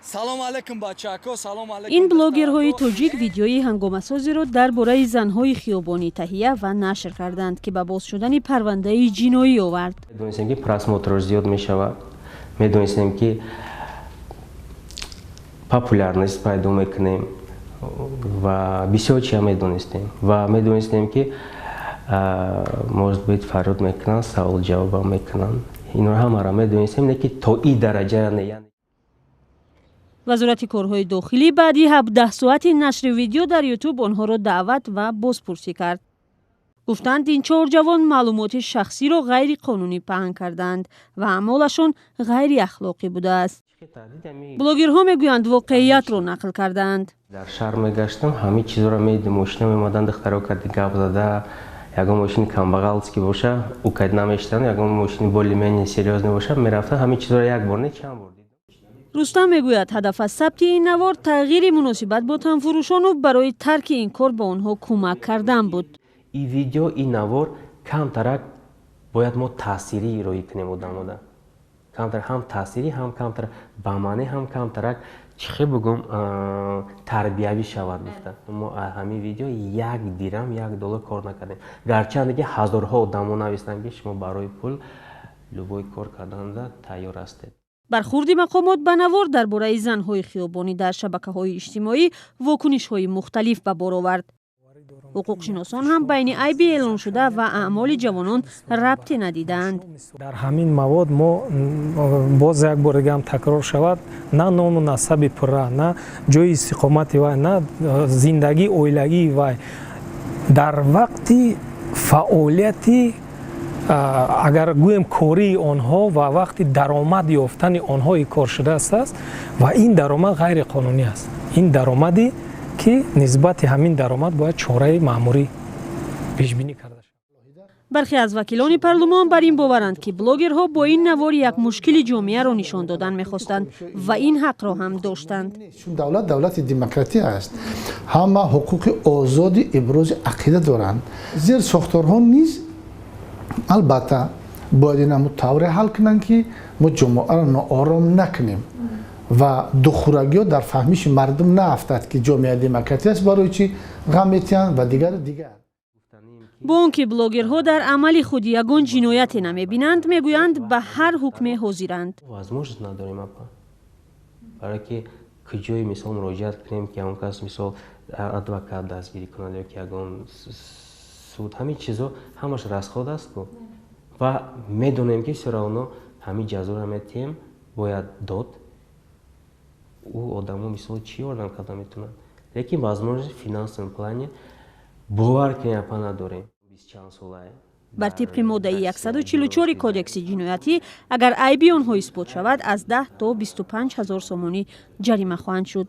Салом алейкум, бачако, салом алейкум. Ин блогерҳои тоҷик видеои ҳангомасозиро дар бораи занҳои хиёбонӣ таҳия ва нашр карданд, ки ба боз шудани парвандаи ҷиноӣ овард. Медонистем, ки просмотр зиёд мешавад, медонистем, ки популярность пайдо мекунем ва бисёр чия медонистем ва медонистем, ки, может быть, фарёд мекунанд, савол ҷавобам мекунанд. Инро ҳамаро медонистем, не ки то и дараҷа не. Вазорати корҳои дохилӣ баъди 17 соати нашри видео дар Ютуб онҳоро даъват ва бозпурсӣ кард. Гуфтанд, ин чор ҷавон маълумоти шахсиро ғайриқонунӣ паҳн карданд ва аъмолашон ғайриахлоқӣ будааст. Блогерҳо мегӯянд, воқеиятро нақл кардаанд. Дар шаҳр мегаштам, ҳамин чизоро медидем. Мошина меомаданд, духтаро карди гап зада, ягон мошини камбағалский боша, ӯ кайд намештанд, ягон мошини более-менее серьёзный боша, мерафтанд. Ҳамин чизоро як бор не, чанд бор. Рустам мегӯяд, ҳадаф аз сабти ин навор тағйири муносибат бо танфурӯшону барои тарки ин кор ба онҳо кӯмак кардан буд. И видео, и навор камтарак бояд мо таъсирӣ роӣ кунем одамода, камтар ҳам таъсирӣ, ҳам камтар ба маъне, ҳам камтарак, чӣ хел бугум, тарбиявӣ шавад гуфта. Мо ҳамин видео як дирам, як доллар кор накардем, гарчанде ки ҳазорҳо одамо навистанд, ки шумо барои пул любой кор карданда тайёр ҳастед. Бархурди мақомот ба навор дар бораи занҳои хиёбонӣ дар шабакаҳои иҷтимоӣ вокунишҳои мухталиф ба бор овард. Ҳуқуқшиносон ҳам байни айби эълоншуда ва аъмоли ҷавонон рабте надидаанд. Дар ҳамин мавод мо, боз як бор дигаам такрор шавад, на ному насаби пурра, на ҷои истиқомати вай, на зиндагии оилагии вай дар вақти фаъолияти, агар гӯем, кории онҳо ва вақти даромад ёфтани онҳо кор шудааст аст ва ин даромад ғайриқонунӣ аст. Ин даромаде ки нисбати ҳамин даромад бояд чораи маъмурӣ пешбинӣ карда шавад. Бархе аз вакилони парлумон бар ин боваранд, ки блогерҳо бо ин навор як мушкили ҷомеаро нишон додан мехостанд ва ин ҳақро ҳам доштанд. Чун давлат давлати демократӣ аст, ҳама ҳуқуқи озоди ибрози ақида доранд. Зерсохторҳо низ албатта бояд ин тавре ҳал кунанд, ки мо ҷомеаро ноором накунем ва духӯрагиҳо дар фаҳмиши мардум наафтад, ки ҷомеа демократӣ аст, барои чӣ ғам метиҳанд ва дигару дигар. Бо он ки блогерҳо дар амали худ ягон ҷинояте намебинанд, мегӯянд, ба ҳар ҳукме ҳозиранд. Возможность надорем, апа, барое ки куҷои, мисол, муроҷиат кунем, ки ягон кас, мисол, адвокат дастгирӣ кунад ё ки ягон суд. Ҳамин чизо ҳамаш расход аст ку. Ва медонем, ки всё равно ҳамин ҷазоро метиҳем, бояд дод. Ӯ одамо, мисол, чӣ ёрдам карда метавонанд? Лекин возможность финансовом плане, бовар кунем, апа, надорем, бистчанд солае. Бар тибқи моддаи 144 Кодекси ҷиноятӣ, агар айби онҳо исбот шавад, аз 10 то 25 ҳазор сомонӣ ҷарима хоҳанд шуд.